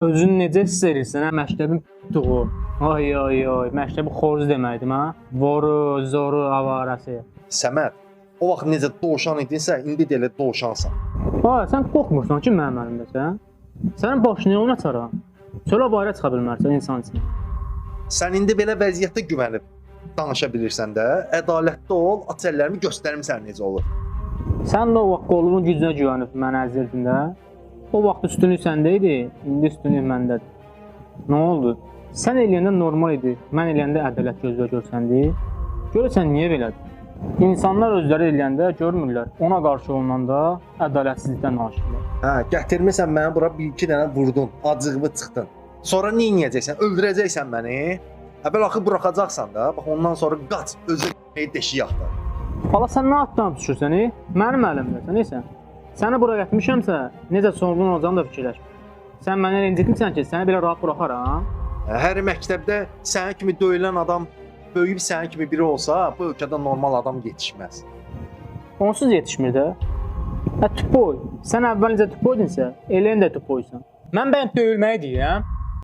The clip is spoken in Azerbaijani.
Özünü necə hiss edirsən, hə, məktəbin tuğu? Ay ay ay, məktəbi xoruz deməkdim ha. Voru, zoru, avarası. Səməd, o vaxt necə dovşan idinsə, indi də elə dovşansan. Ay, sən qorxmursan ki, mənim əlimdəsən? Sənin başını ona açaram. Çölə bayıra çıxa bilmərsən insan üçün. Sən indi belə vəziyyətdə güvənib danışa bilirsən də, ədalətli ol, aç əllərimi göstərim sənə necə olur. Sən də o vaxt qolunun gücünə güvənib məni əzirdin də. O vaxt üstünlük səndə idi, indi üstünlük məndədir. Nə oldu? Sən eləyəndə normal idi, mən eləyəndə ədalət gözlə görsəndi. Görəsən niyə belədir? İnsanlar özləri eləyəndə görmürlər, ona qarşı olunanda ədalətsizlikdən danışırlar. Hə, gətirmisən məni bura bir-iki dənə vurdun, acığımı çıxdın. Sonra nə edəcəksən? Öldürəcəksən məni? Əvvəl axı buraxacaqsan da. Bax ondan sonra qaç, özü deşik axtar. Bala sən nə atdan düşürsən? Mənim əlimdəsən, neysə. Səni bura gətirmişəmsə, necə sonunun olacağını da fikirləşmə. Sən məni incitmisən ki, səni belə rahat buraxaram. Hər məktəbdə sənin kimi döyülən adam böyüyüb sənin kimi biri olsa, bu ölkədə normal adam yetişməz. Onsuz yetişmir də. Hə, tupoy. Sən əvvəl necə tupoydunsa, elə indi də tupoysan. Mən bəyəm döyülməyi deyirəm.